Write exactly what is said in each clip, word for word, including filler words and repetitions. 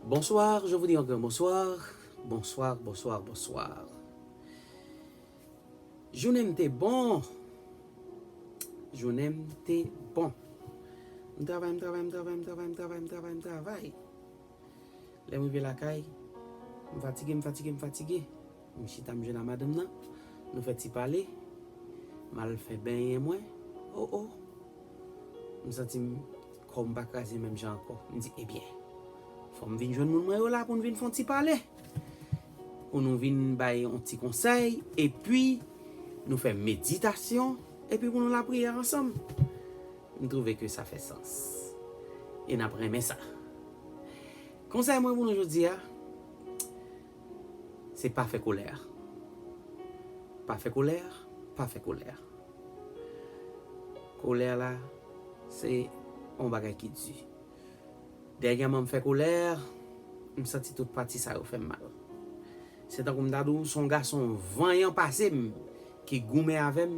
Bonsoir, je vous dis encore bonsoir. Bonsoir, bonsoir, bonsoir. Jounen m te bon. Jounen m te bon. M travay, m travay, m travay, m travay, m travay, m travay, m travay, m travay. Lè m rive lakay, m fatige, m fatige, m fatige. M chita, m jwenn a madanm nan. Nou fè ti pale. M al fè benyen mwen. O, o. M santi m, kò m pa kraze menm jan ankò. M di, ebyen, fò m vin jwenn moun mwen yo la pou n vin fè yon ti pale. Pou nou vin bay yon ti konsèy. Epi, nou fè meditasyon. Epi pou nou lapriyè ansanm. M twouve ke sa fè sans. E n ap renmen sa. Konsèy mwen pou nou jodi a, se pa fè kolè. Pa fè kolè, pa fè kolè. Kolè la, se yon bagay ki di. Dènyèman, m fè kolè, m santi tout pati sa yo fè m mal. Se tankou m ta di w, se yon gason vanyan pase m, ki goumen avè m,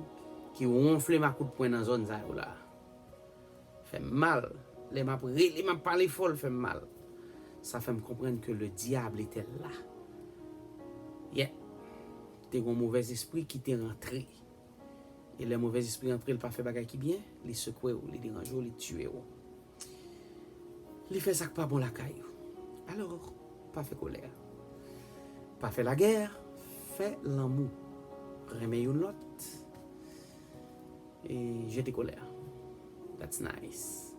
ki wonfle m a kout pwen nan zòn sa yo la. Fè m mal. Lè m ap rele, m ap pale fò, l fè m mal. Sa fè m konprann ke le diable était là. Yeah. Te gen yon movèzespri ki te rantre. E lè movèzespri antre, l pa fè bagay ki byen, li sekwe w, li deranje w, li tiye w. Li fè sa k pa bon lakay ou. Alò, pa fè kolè. Pa fè lagè, fè lanmou. Renmen youn lòt. E jete kolè. That's nice.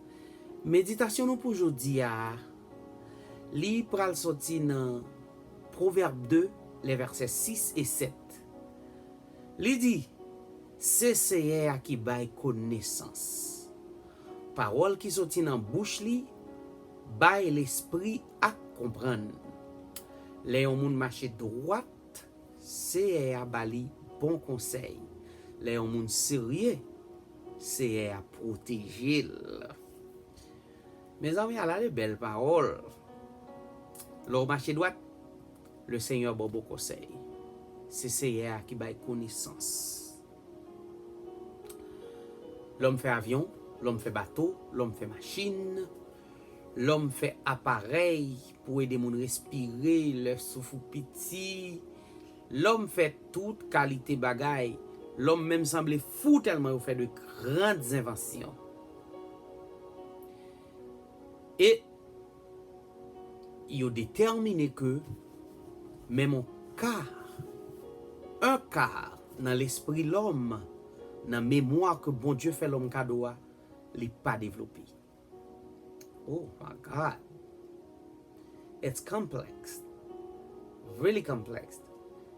Meditasyon nou pou jodi a, li pral soti nan Pwovèb de, lè vèsè sis e sèt. Li di, se Seyè a ki bay konesans. Pawòl ki soti nan bouch li bay lespri ak konprann. Lè yon moun mache dwat, Seyè a ba li bon konsèy. Lè yon moun serye, Seyè a pwoteje l. Mezanmi, ala de bèl pawòl. Lè w mache dwat, le Seigneur ba w bon konsèy. Se Seyè a ki bay konesans. Lè w fè avyon, lè w fè bato, lè w fè machin, lè w fè aparèy pou ede moun respire, lè souf ou piti, lè w fè tout kalite bagay, lè w menm sanble fou tèlman yo fè de grandes inventions. E yo detèmine ke menm yon ka, yon ka nan lespri lòm, nan memwa ke Bondye fè lòm kado a, li pa devlope. Oh my God. It's complex. Really complex.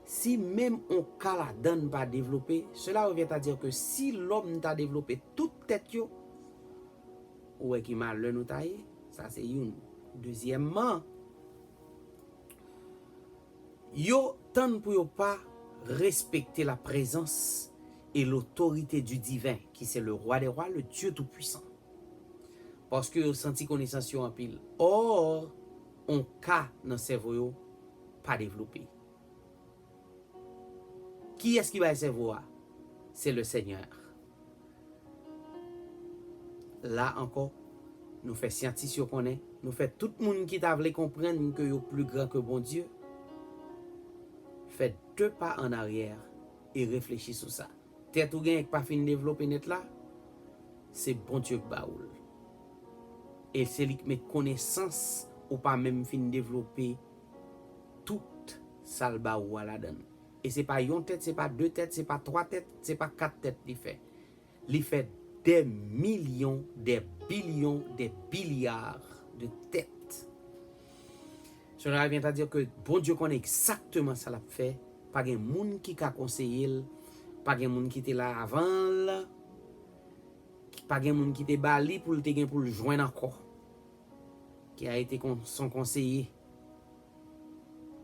Si menm yon ka ladann pa devlope, cela revient à dire que si lòm ta devlope tout tèt yo, ou wè ki malè nou ta ye? Sa se youn. Dezyèmman, yo tann pou yo pa respekte la présence et l'autorité du divin, qui c'est le roi des rois, le Dieu tout-puissant. Paske yo santi konesans yo anpil. Or, yon ka nan sèvo yo pa devlope. Kiyès ki bay sèvo a? Se le Seigneur. La ankò, nou fè syantis yo konnen, nou fè tout moun ki ta vle konprann ke yo pli gran ke Bondye, fè de pa an aryè e reflechi sou sa. Tèt ou genyen k pa fin devlope nèt la, se Bondye k ba ou l. E se li k met konesans ou pa menm fin devlope tout sa l ba ou a ladan l. E se pa yon tèt, se pa de tèt, se pa twa tèt, se pa kat tèt li fè. Li fè des millions, des billions, des billiards de têtes. Cela vient à dire que Bondye konnen egzakteman sa l ap fè. Pa gen moun ki ka konseye l. Pa gen moun ki te la avan l. Pa gen moun ki te ba li pou l te gen pou l jwenn ankò. Qui a été con- son conseiller,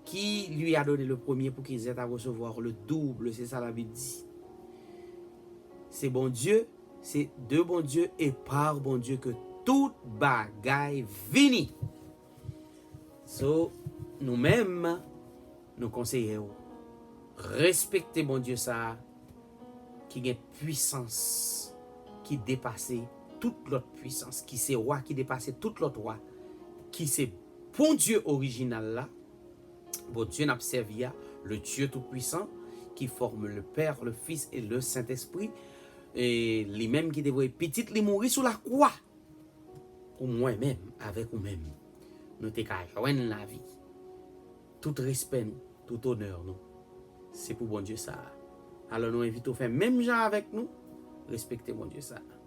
qui lui a donné le premier pour qu'il ait à recevoir le double, c'est ça la Bible dit. Se Bondye, se de Bondye e pa Bondye ke tout bagay vini. So, nou menm, nou konseye w, respekte Bondye sa a, ki gen pwisans ki depase tout lòt pwisans, ki se wa ki depase tout lòt wa, ki se Bondye orijinal la, Bondye n ap sèvi a, le Dieu Tout-Puissant, qui forme le Père, le Fils et le Saint-Esprit, e li menm ki te voye pitit li mouri sou lakwa pou mwen menm avèk ou menm, nou te ka jwenn lavi. Tout respè nou, tout onè nou, se pou Bondye sa a. Alò nou envite w fè menm jan avèk nou, respekte Bondye sa a.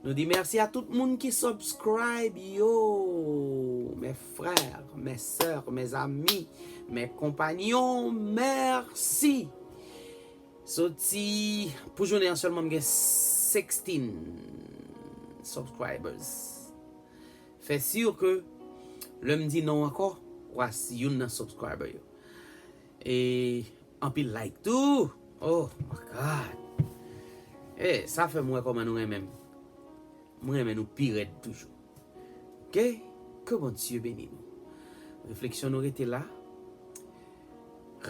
Nou di mèsi a tout moun ki subscribe yo, mes frères, mes sœurs, mes amis, mes compagnons, mèsi. Soti pou jounen an sèlman m gen sixteen subscribers. Fè si ke lè m di non ankò, w a youn nan subscriber yo. E anpil like tou. Oh my God. E sa fè m wè kòman nou renmen m. Mwen renmen nou pi rèd toujou. Oke? Ke Bondye beni nou. Refleksyon nou rete la.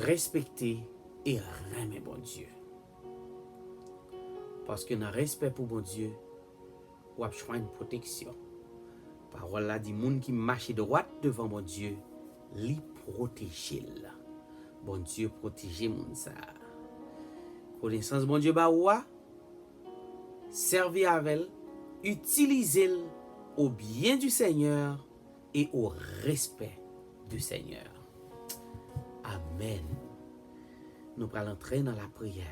Respekte e renmen Bondye. Paske nan respè pou Bondye, w ap jwenn pwoteksyon. Pawòl la di moun ki mache dwat devan Bondye, li pwoteje l. Bondye pwoteje moun sa a. Konesans Bondye ba ou a, sèvi avè l, itilize l au bien du Seigneur et au respect du Seigneur. Amèn. Nou pral antre nan lapriyè.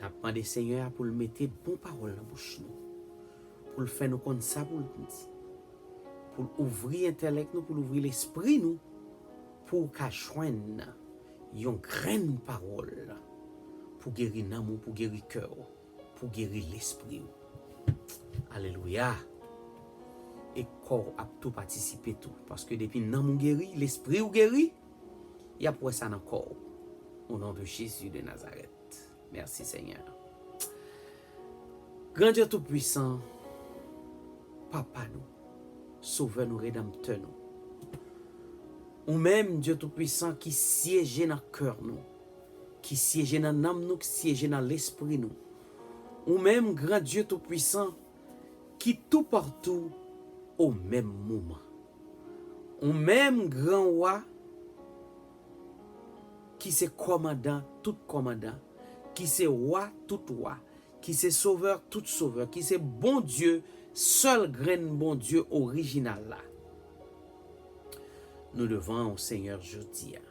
N ap mande Senyè a pou l mete bon pawòl nan bouch nou, pou l fè nou konn sa pou l di, pou l ouvri entèlèk nou, pou l ouvri lespri nou, pou w ka jwenn yon grenn pawòl pou geri nanm ou, pou geri kè w, pou geri lespri w. Alelouya! E kò w ap tou patisipe tou, paske depi nanm ou geri, lespri w geri, y ap wè sa nan kò w. Au nom de Jésus de Nazareth. Mèsi Senyè. Gran Dye Toupwisan, Papa nou, Sovè nou, Redanmtè nou. Ou menm, Dye Toupwisan, ki syeje nan kè nou, ki syeje nan nanm nou, ki syeje nan lespri nou. Ou menm, Gran Dye Toupwisan, ki toupatou o menm moman. Ou menm, Gran Wa, ki se kòmandan tout kòmandan, ki se Wa tout wa, ki se Sovè tout sovè, ki se Bondye, sèl grenn Bondye orijinal la. Nou devan w, Senyè, jodi a.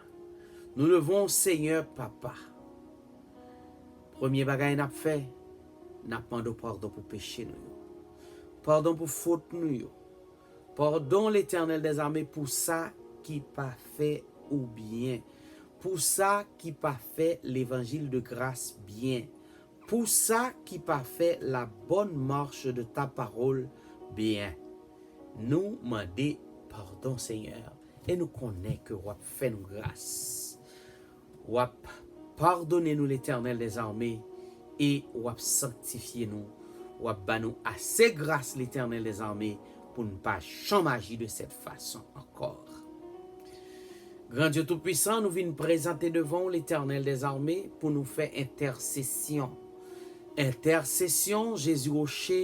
Nou devan w, Senyè, Papa. Premye bagay n ap fè, n ap mande w padon pou peche nou yo. Padon pou fot nou yo. Padon, Letènèl dèzame, pou sa ki pa fè ou byen, pou sa ki pa fè levanjil de gras byen, pou sa ki pa fè la bonne marche de ta parole byen. Nou mande padon, Senyè, e nou konnen ke w ap fè nou gras. W ap padone nou, Letènèl dèzame, e w ap sanktifye nou. W ap ba nou ase gras, Letènèl dèzame, pou n pa janm aji de sèt fason ankò. Gran Dye Toupwisan, nou vin prezante devan w, Letènèl dèzame, pou nou fè entèsesyon. Entèsesyon, Jezi Woche,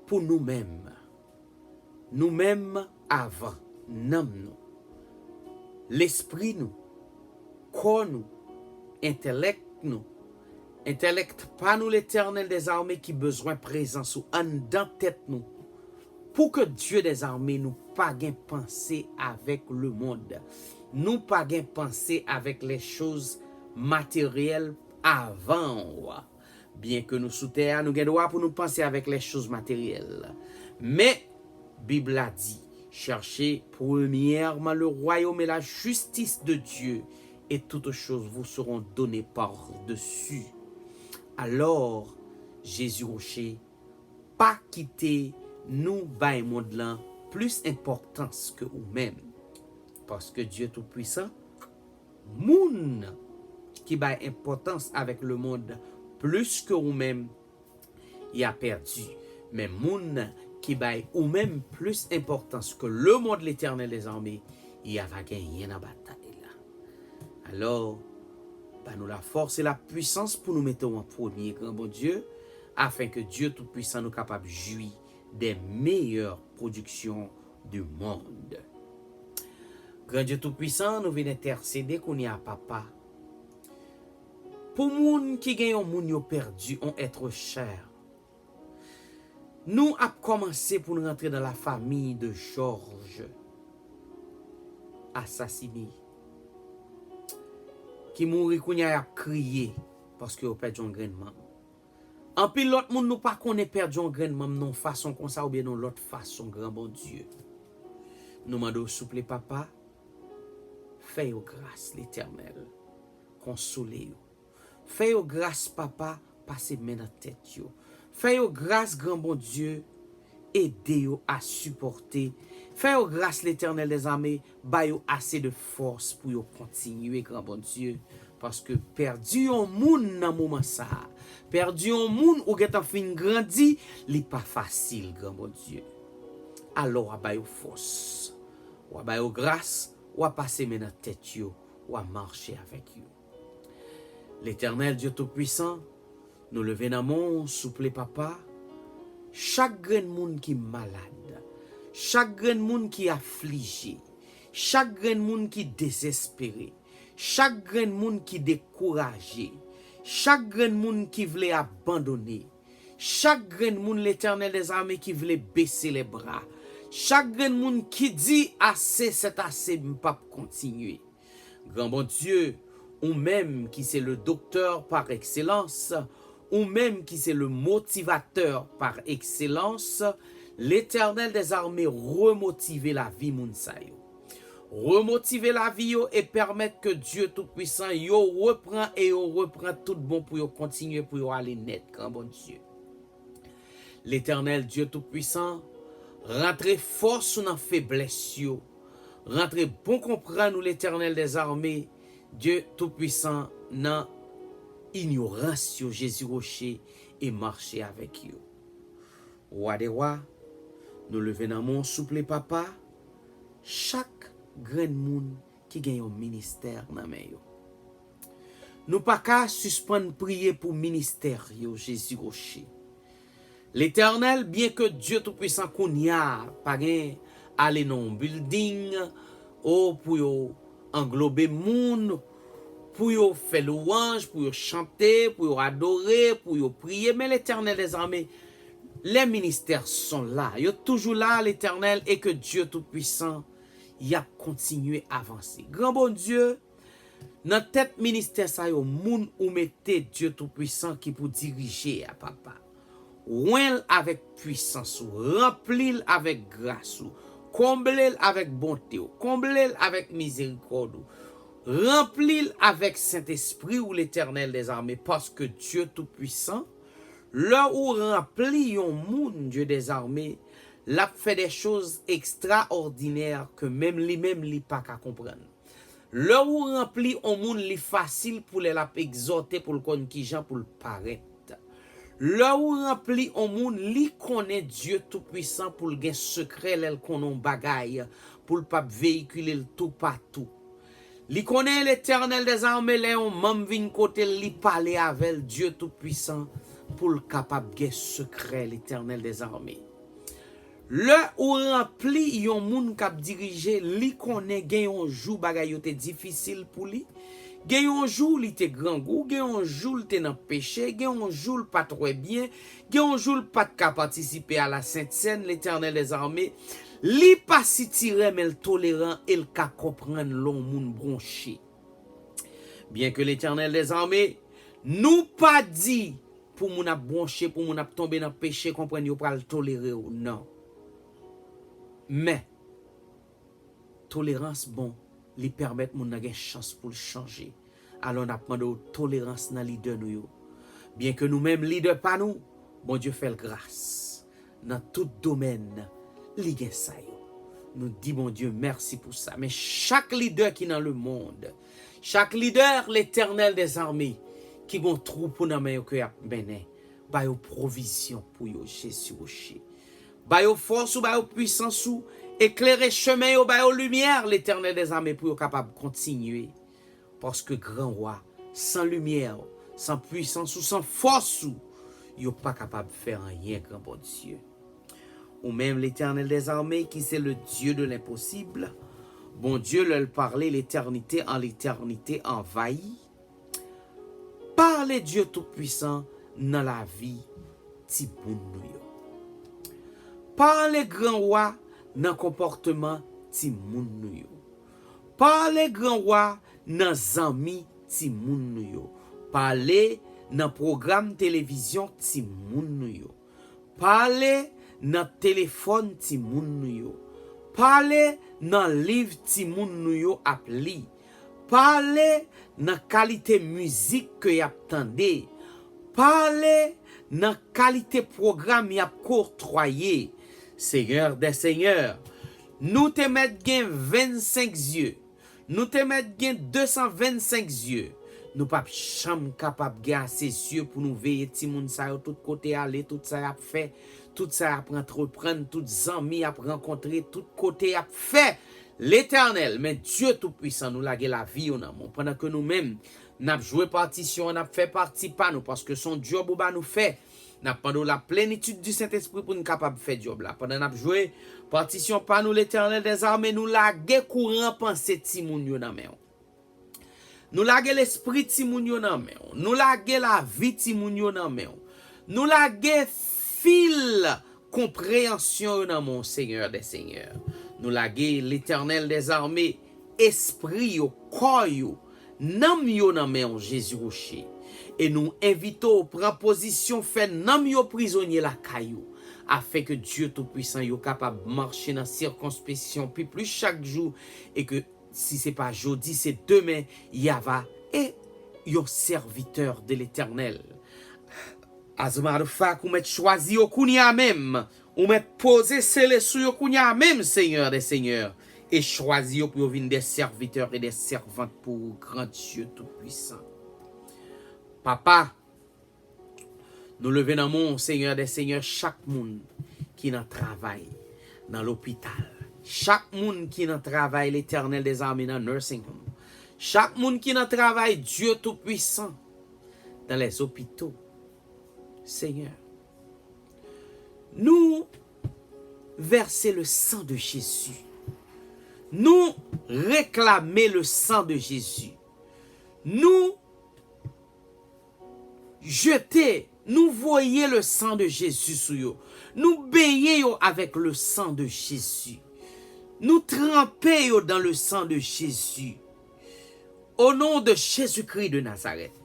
pou nou menm. Nou menm avan, nanm nou, lespri nou, kò nou, entèlèk nou, entèlèk pa nou, Letènèl dèzame, ki bezwen prezans ou anndan tèt nou, pou ke Dye dèzame, nou pa gen panse avèk lemonn, nou pa gen panse avèk lè choz materyèl avan w. Byenke nou sou tè a, nou gen dwa pou nou panse avèk lè choz materyèl. Men, Bib la di, cherchez premièrement le royaume et la justice de Dieu, et toutes choses vous seront données par-dessus. Alò, Jezi Woche, pa kite nou bay mond lan plis enpòtans ke ou menm. Paske Dye Toupwisan, moun ki bay enpòtans avèk lemonn plis ke ou menm, y a pèdi. Men moun ki bay ou menm plis enpòtans ke lemonn, Letènèl dèzame, y a va genyen nan batay la. Alò, ba nou lafòs e lapwisans pou nou mete w an premye, gran Bondye, afen ke Dye Toupwisan nou kapab jwi dè meyè pwodiksyon du monde. Gran Dye Toupwisan, nou vin entèsede kounye a, Papa, pou moun ki gen yon moun yo pèdi, yon être cher. Nou ap kòmanse pou n rantre dans la famille de Georges assassiné, ki mouri kounye a, y ap kriye paske yo pèdi yon grenn manm. Anpil lòt moun nou pa konnen pèdi yon grenn manm nan yon fason konsa oubyen nan yon lòt fason, Gran Bondye. Nou mande w souple, Papa, fè yo gras, Letènèl, konsole yo. Fè yo gras, Papa, pase men nan tèt yo. Fè yo gras, Gran Bondye, ede yo a sipòte. Fè yo gras, Letènèl dèzame, ba yo ase de fòs pou yo kontinye, Gran Bondye. Paske pèdi yon moun nan moman sa a, pèdi yon moun ou gentan fin grandi, li pa fasil, Gran Bondye. Alò, w a ba yo fòs, w a ba yo gras, w a pase men nan tèt yo, w a mache avèk yo. Letènèl Dye Toupwisan, nou leve nan men w, souple, Papa, chak grenn moun ki malad, chak grenn moun ki aflije, chak grenn moun ki dezespere, chak grenn moun ki dekouraje, chak grenn moun ki vle abandone, chak grenn moun, Letènèl dèzame, ki vle bese lè bra, chak grenn moun ki di, ase, c'est assez, m p ap kontinye. Gran Bondye, ou menm ki se le doktè par excellence, ou menm ki se le motivatè par excellence, Letènèl dèzame, remotive lavi moun sa yo. Remotive lavi yo e pèmèt ke Dye Toupwisan yo repran e yo repran tout bon pou yo kontinye, pou yo ale nèt, Gran Bondye. Letènèl Dye Toupwisan, rantre fòs ou nan feblès yo. Rantre bon konprann ou, Letènèl dèzame, Dye Toupwisan, nan inyorans yo, Jezi Woche, e mache avèk yo. Wa dè wa, nou leve nan men w, souple, Papa, chak grenn moun ki gen yon ministè nan men yo. Nou pa ka sispann priye pou ministè yo, Jezi Woche. Letènèl, byenke Dye Toupwisan kounye a pa gen ale nan yon bilding, o, pou yo anglobe moun, pou yo fè lwanj, pou yo chante, pou yo adore, pou yo priye, men Letènèl dèzame, les ministères sont là, yo toujou la, Letènèl, e ke Dye Toupwisan, y ap kontinye avanse. Gran Bondye, nan tèt ministè sa yo, moun ou mete, Dye Toupwisan, ki pou dirije a, Papa. Wen l avèk pwisans ou, ranpli l avèk gras ou, konble l avèk bonte w, konble l avèk mizerikòd ou, ranpli l avèk Sentespri w, Letènèl dèzame, paske Dye Toupwisan, lè ou ranpli yon moun, Dye dèzame, l ap fè de choz ekstraòdinè ke menm li menm li pa ka konprann. Lè ou ranpli on moun, li fasil pou lè l ap egzòte, pou l konn kijan pou l parèt. Lè ou ranpli on moun, li konnen Dye Toupwisan pou l gen sekrè, lè l konnen on bagay, pou l p ap veyikile l toupatou. Li konnen Letènèl dèzame, lè yon manm vin kote l, li pale avè l, Dye Toupwisan, pou l kapab gen sekrè, Letènèl dèzame. Lè ou ranpli yon moun k ap dirije, li konnen gen yon jou bagay yo te difisil pou li, gen yon jou li te grangou, gen yon jou l te nan peche, gen yon jou l pa t wè byen, gen yon jou l pa t ka patisipe a la Sent Sèn, Letènèl dèzame, li pa sitirè, men l toleran e l ka konprann lè yon moun bwonche. Byenke Letènèl dèzame, nou pa di pou moun ap bwonche, pou moun ap tonbe nan peche, konprann yo pral tolere w, non. Men, tolerans bon, li pèmèt moun nan gen chans pou l chanje. Alò, n ap mande w tolerans nan lidè nou yo. Byenke nou menm, lidè pa nou, Bondye fè l gras. Nan tout domèn, li gen sa yo. Nou di Bondye mèsi pou sa. Men chak lidè ki nan lemonn, chak lidè, Letènèl dèzame, ki gon twoupo nan men yo ke y ap mennen, ba yo pwovizyon pou yo, Jezi Woche. Ba yo fòs ou, ba yo pwisans ou, eklere chemen yo, ba yo limyè, Letènèl dèzame, pou yo kapab kontinye. Paske gran wa, san limyè w, san pwisans ou, san fòs ou, yo pa kapab fè anyen, Gran Bondye. Ou menm, Letènèl dèzame, ki se le Dye de lenposib, Bondye, lè l pale, letènite an letènite anvayi. Pale, Dye Toupwisan, nan lavi timoun nou yo. Pale, Gran Wa, nan konpòtman timoun nou yo. Pale, Gran Wa, nan zanmi timoun nou yo. Pale nan pwogram televizyon timoun nou yo. Pale nan telefòn timoun nou yo. Pale nan liv timoun nou yo ap li. Pale nan kalite mizik ke y ap tande. Pale nan kalite pwogram y ap kotwaye. Senyè dè senyè, nou te mèt gen vennsenk zye. Nou te mèt gen de san vennsenk zye. Nou p ap janm kapab gen ase zye pou nou veye timoun sa yo tout kote y ale, tout sa y ap fè, tout sa y ap antreprann, tout zanmi y ap rankontre, tout kote y ap fè. Letènèl, men Dye Toupwisan, nou lage lavi yo nan men w. Pandan ke nou menm, n ap jwe patisyon an, n ap fè pati pa nou, paske se yon djòb ou ba nou fè. N ap mande w laplenitid di Sentespri pou n kapab fè djòb la. Pandan n ap jwe patisyon pa nou, Letènèl dèzame, nou lage kouran panse timoun yo nan men w. Nou lage lespri timoun yo nan men w. Nou lage lavi timoun yo nan men w. Nou lage fil konpreyansyon yo nan men w, Senyè dè senyè. Nou lage, Letènèl dèzame, espri yo, kò yo, nanm yo nan men w, Jezi Woche. E nou envite w pran pozisyon, fè nanm yo prizonye lakay ou, afenke Dye Toupwisan yo kapab mache nan sikonspeksyon pi plis chak jou, e ke, si se pa jodi, se demen, y ava e yon sèvitè de Letènèl. As a matter of fact, ou mèt chwazi yo kounye a menm. Ou mèt poze sele sou yo kounye a menm, Senyè dè senyè, e chwazi yo pou yo vin de sèvitè e de sèvant pou ou, Gran Dye Toupwisan. Papa, nou leve nan men w, Senyè dè senyè, chak moun ki nan travay, nan lopital, chak moun ki nan travay, Letènèl dèzame, nan nursing home, chak moun ki nan travay, Dye Toupwisan, dans les hôpitaux, Senyè, nou vèse le san de Jezi. Nou reklame le san de Jezi. Nou jete, nou voye le san de Jezi sou yo. Nou benyen yo avèk le san de Jezi. Nou tranpe yo dans le sang de Jésus. Au nom de Jésus-Christ de Nazareth,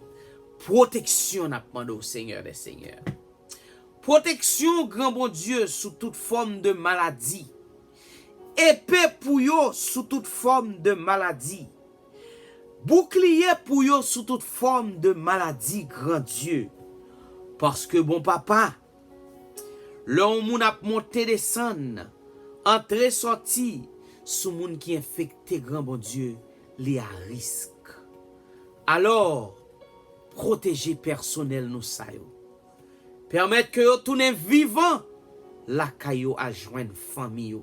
pwoteksyon n ap mande w, Senyè dè senyè. Pwoteksyon, Gran Bondye, sou tout fòm de maladi. Epe pou yo sou tout fòm de maladi. Boukliye pou yo sou tout fòm de maladi, Gran Dye. Paske, bon Papa, lè yon moun ap monte desann, antre sòti, sou moun ki enfekte, Gran Bondye, li a risk. Alò, pwoteje pèsonèl nou sa yo. Pèmèt ke yo tounen vivan lakay yo al jwenn fanmi yo.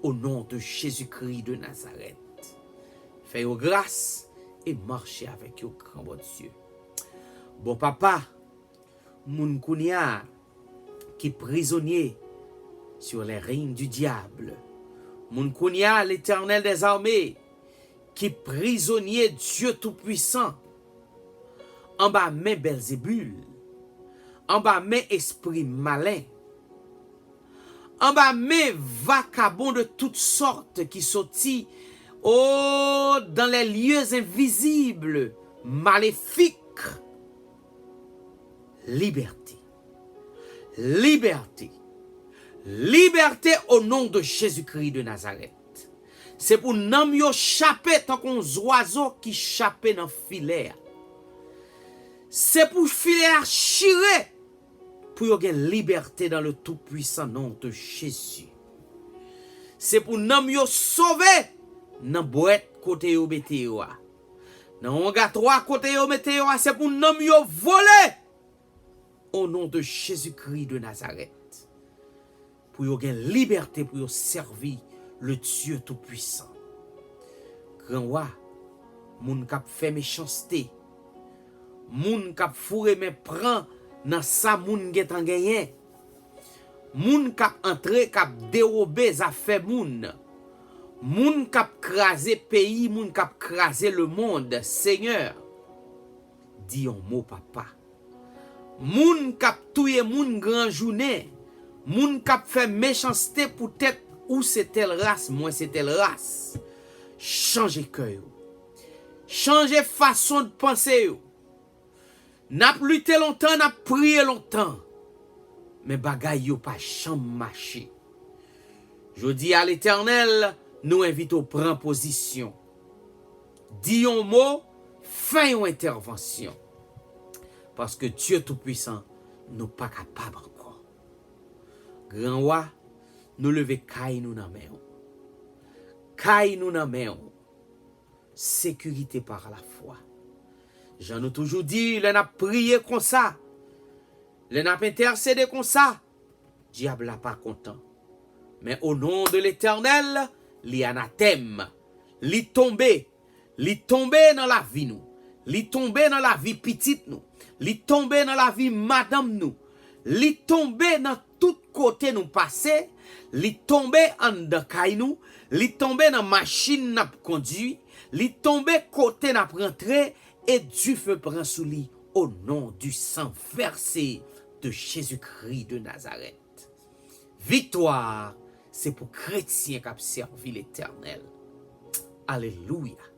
Au nom de Jésus-Christ de Nazareth. Fè yo gras e mache avèk yo, Gran Bondye. Bon Papa, moun kounye a ki prizonye sur les règnes du diable. Moun kounye a, Letènèl dèzame, ki prizonye, Dye Toupwisan, anba men Bèlzebul, anba men espri malen, anba men vakabon de tout sòt ki sòti, o, dans les lieux invisibles, maléfiques. Liberté. Liberté. Liberté au nom de Jésus-Christ de Nazareth. Se pou nanm yo chape tankou yon zwazo ki chape nan filè a. Se pou filè a chire, pou yo gen libète dans le tout puissant nom de Jésus. Se pou nanm yo sove nan bwèt kote yo mete yo a. Nan ongatwa kote yo mete yo a, se pou nanm yo vole. Au nom de Jésus-Christ de Nazareth. Pou yo gen libète pou yo sèvi le Dieu Tout-Puissant. Gran Wa, moun k ap fè mechanste, moun k ap foure men pran nan sa moun gentan genyen, Moun k ap antre, k ap dewobe zafè moun. Moun k ap kraze peyi, moun k ap kraze lemonn. Senyè, di yon mo, papa. Moun k ap touye moun gran jounen, moun k ap fè mechanste poutèt ou se tèl ras, mwen se tèl ras. Chanje kè yo. Chanje fason de panse yo. N ap lite lontan, n ap priye lontan, men bagay yo pa janm mache. Jodi a, Letènèl, nou envite w pran pozisyon. Di yon mo, fè yon entèvansyon. Paske Dye Toupisan, nou pa kapab ankò. Gran Wa, nou leve kay nou nan men w. Kay nou nan men w. Sécurité par la foi. Jan nou toujou di, lè n ap priye konsa, lè n ap entèsede konsa, dyab la pa kontan. Men o non de Letènèl, li anatèm. Li tonbe. Li tonbe nan lavi nou. Li tonbe nan lavi pitit nou. Li tonbe nan lavi madanm nou. Li tonbe nan tout kote nou pase. Li tonbe anndan kay nou. Li tonbe nan machin n ap kondui. Li tonbe kote n ap rantre. E dife pran sou li, o non di san vèse de Jezikri de Nazarèt. Viktwa se pou kretyen k ap sèvi Letènèl. Alelouya.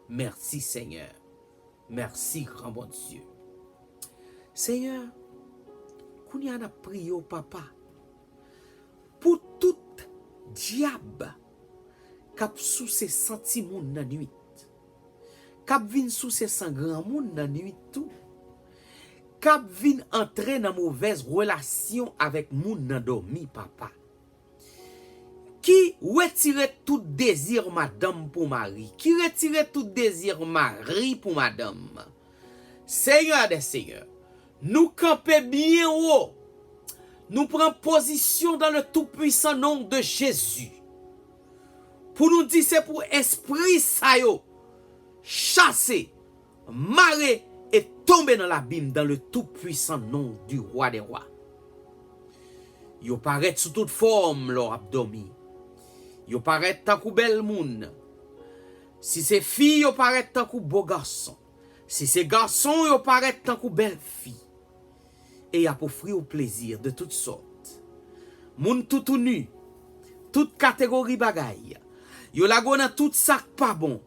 Mèsi, Senyè. Mèsi, gran Bondye. Senyè, kounye a n ap priye w, Papa, pou tout dyab k ap souse san timoun nan nwit, k ap vin souse san granmoun nan nwit tou, k ap vin antre nan movèz relasyon avèk moun nan dòmi, Papa. Ki retire tout dezi madanm pou mari, ki retire tout dezi mari pou madanm. Senyè dè senyè, nou kanpe byen wo. Nou pran pozisyon dans le tout puissant nom de Jésus. Pou nou di se pou espri sa yo chase, mare e tonbe nan labim dans le tout puissant nom du Roi des Rois. Yo parèt sou tout fòm lè w ap dòmi. Yo parèt tankou bèl moun. Si se fi, yo parèt tankou bo gason. Si se gason, yo parèt tankou bèl fi. E y ap ofri w plezi de tout sòt. Moun toutouni, tout kategori bagay. Yo lage w nan tout sa k pa bon.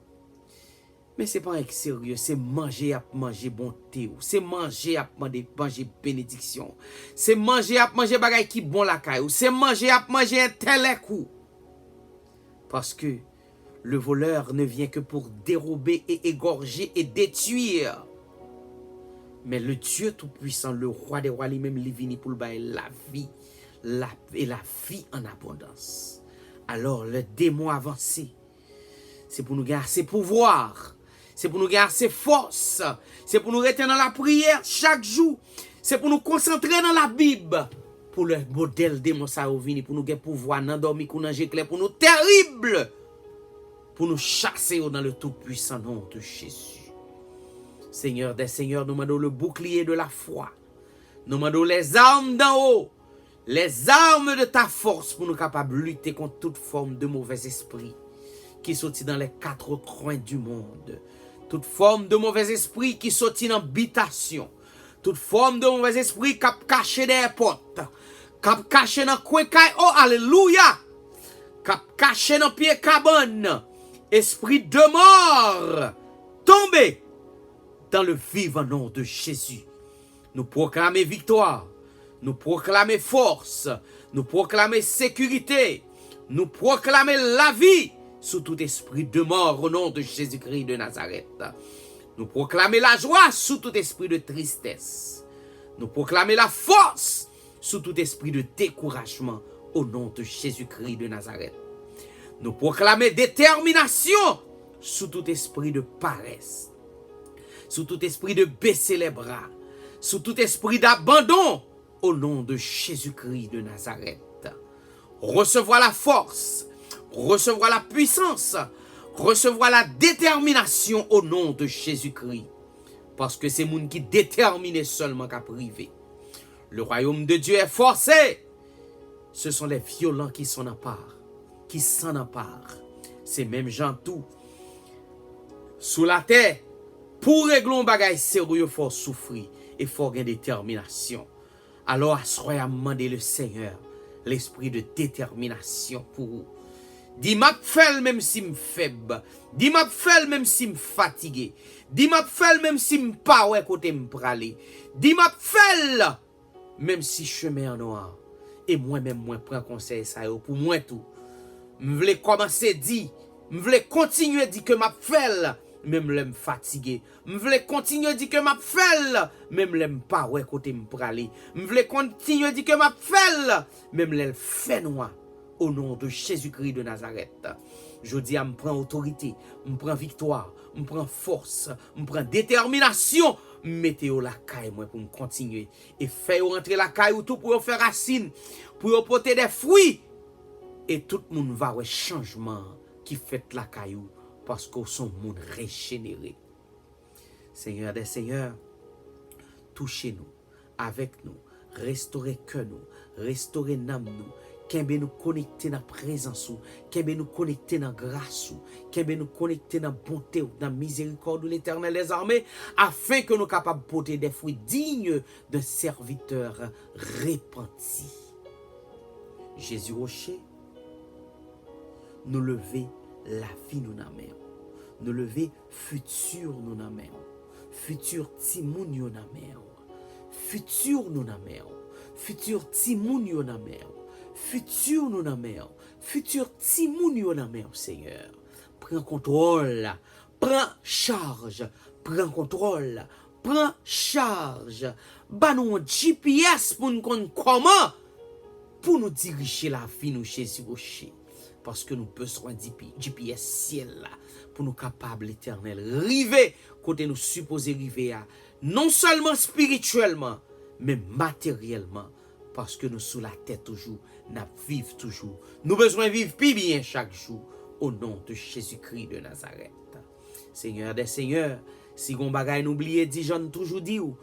Men se pa anyen k serye, se manje y ap manje bonte w. Se manje y ap mande, manje benediksyon w. Se manje y ap manje bagay ki bon lakay ou. Se manje y ap manje entèlèk ou. Paske le voleur ne vient que pour dérober et égorger et détruire. Men le Dieu Tout-Puissant, le Roi des Rois, li menm, li vini pou l bay lavi, la, e lavi an abondans. Alò, lè demon avanse, se pou nou gen ase pouvwa, se pou nou gen ase fòs, se pou nou rete nan lapriyè chak jou, se pou nou konsantre nan Labib, pou lè modèl demon sa yo vini, pou nou gen pouvwa nan dòmi kou nan je klè, pou nou terib, pou nou chase yo dans le tout puissant nom de Jésus. Senyè dè senyè, nou mande w le bouclier de la foi. Nou mande w les armes d'en haut, les armes de ta force pou nou kapab lite kont tout fòm de movèz espri ki soti dans les quatre coins du monde. Tout fòm de movèz espri ki soti nan bitasyon. Tout fòm de movèz espri k ap kache dèyè pòt, k ap kache nan kwen kay, o alelouya, k ap kache nan pye kabann. Espri de mò, tonbe dans le vivant nom de Jésus. Nou pwoklame viktwa, nou pwoklame fòs, nou pwoklame sekirite, nou pwoklame lavi sou tout espri de mò o non de Jezikri de Nazarèt. Nou pwoklame lajwa sou tout espri de tristès. Nou pwoklame lafòs sou tout espri de dekourajman o non de Jezikri de Nazarèt. Nou pwoklame detèminasyon sou tout espri de parès, sou tout espri de bese lè bra, sou tout espri dabandon o non de Jezikri de Nazarèt. Resevwa lafòs, resevwa lapisans, resevwa ladetèminasyon o non de Jezikri. Paske se moun ki detèmine sèlman k ap rive. Le royaume de Dieu est forcé. Ce sont les violents qui sont nan par, qui sont nan par. Se menm jan tou. Sou latè, pou w regle yon bagay serye, fò w soufri e fò w gen detèminasyon. Alò, aswè a, m mande le Senyè lespri de detèminasyon pou ou. Di, "M ap fè l menm si m fèb. Di, m ap fè l menm si m fatige. Di, m ap fè l menm si m pa wè kote m prale. Di, m ap fè l menm si chemen an nwa." E mwen menm, mwen pran konsèy sa yo pou mwen tou. M vle kòmanse di, m vle kontinye di ke m ap fè l, menm lè m fatige. M vle kontinye di ke m ap fè l, menm lè m pa wè kote m prale. M vle kontinye di ke m ap fè l, menm lè l fè nwa. O non de Jezikri de Nazarèt. Jodi a, m pran otorite, m pran viktwa, m pran fòs, m pran detèminasyon, m mete yo lakay mwen pou m kontinye e fè yo rantre lakay ou tou pou yo fè rasin, pou yo pote de fwi. E tout moun va wè chanjman ki fèt lakay ou, paske w se yon moun rejenere. Senyè dè senyè, touche nou, avèk nou, restore kè nou, restore nanm nou, kenbe nou konekte nan prezans ou, kenbe nou konekte nan gras ou, kenbe nou konekte nan bonte ou, nan mizerikòd ou, Letènèl dèzame, afen ke nou kapab pote de fwi diy d'un serviteur repanti. Jezi Woche, nou leve lavi nou nan men w. Nou leve fiti nou nan men w. Fiti timoun yo nan men w. Fiti nou nan men w. Fiti timoun yo nan men w. Fiti nou nan men w. Fiti timoun yo nan men w, Senyè. Pran kontwòl. Pran chaj. Pran kontwòl. Pran chaj. Ban nou yon G P S pou n konn kòman pou nou dirije lavi nou, Jezi Woche. Paske nou bezwen G P S syèl la pou nou kapab, Letènèl, rive kote nou sipoze rive a, non sèlman espirityèlman, men materyèlman, paske nou sou latè toujou, n ap viv toujou. Nou bezwen viv pi byen chak jou, o non de Jezikri de Nazarèt. Senyè dè senyè, si gon bagay nou bliye di, jan n toujou di w,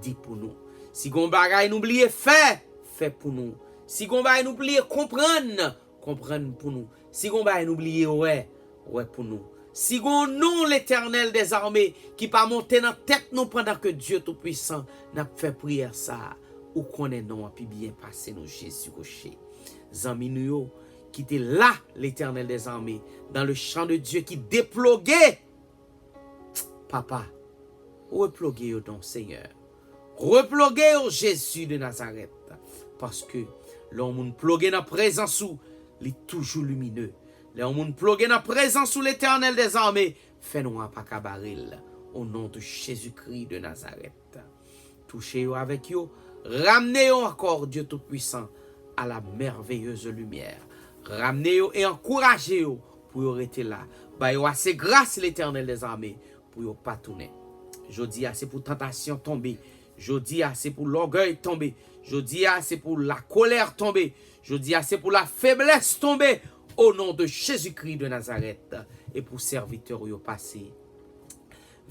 di pou nou. Si gon bagay nou bliye fè, fè pou nou. Si gon bagay nou bliye konprann, konprann pou nou. Si gon bagay nou bliye wè, wè pou nou. Si gon non, Letènèl dèzame, ki pa monte nan tèt nou pandan ke Dye Toupwisan, n ap fè priyè sa a, ou konnen non an pi byen pase nou, Jezi Woche. Zanmi nou yo ki te la, Letènèl dèzame, dans le champ de Dieu ki deploge, Papa, reploge yo non, Senyè. Reploge yo, Jezi de Nazarèt. Paske lè yon moun ploge nan prezans ou, li toujou limine. Lè yon moun ploge nan prezans ou, Letènèl dèzame, fènwa pa ka bare l. O non de Jezikri de Nazarèt. Touche yo avèk yo. Ramne yo ankò, Dye Toupwisan, à la merveilleuse lumière. Ramne yo e ankouraje yo pou yo rete la. Ba yo ase gras, Letènèl dèzame, pou yo pa tounen. Jodi a, se pou tantasyon tonbe. Jodi a, se pou lògèy tonbe. Jodi a, se pou lakolè tonbe. Jodi a, se pou lafeblès tonbe. O non de Jezikri de Nazarèt. E pou sèvitè w yo pase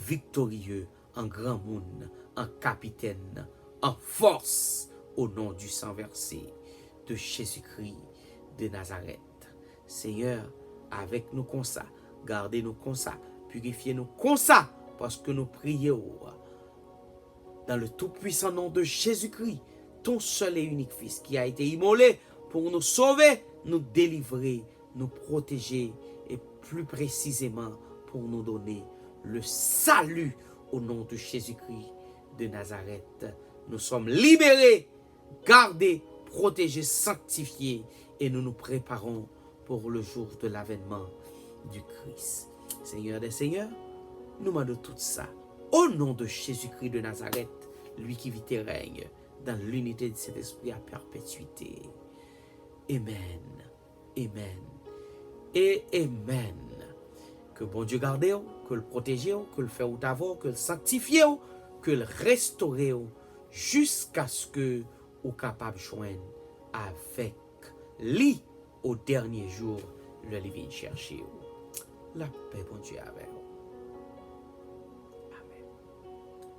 viktorye, an granmoun, an kapitèn, an fòs, o non du sang versé de Jezikri de Nazarèt. Senyè, avèk nou konsa, gade nou konsa, pirifye nou konsa, paske nou priye w dans le tout puissant nom de Jésus-Christ, ton seul et unique Fils qui a été immolé pour nous sauver, nous délivrer, nous protéger et plus précisément pour nous donner le salut au nom de Jésus-Christ de Nazareth. Nous sommes libérés, gardés, protégés, sanctifiés et nous nous préparons pour le jour de l'avènement du Christ. Seigneur des Seigneurs, nous demandons tout ça au nom de Jésus-Christ de Nazareth, lui qui vit et règne dans l'unité du Saint-Esprit à perpétuité. Amen. Amen. E amen. Ke Bondye gade w, ke l pwoteje w, ke l fè wout avè w, ke l sanktifye w, ke l restore w, jiskaske ou kapab jwenn avèk li o dènye jou, lè li vin chèche w. Lapè Bondye avè w.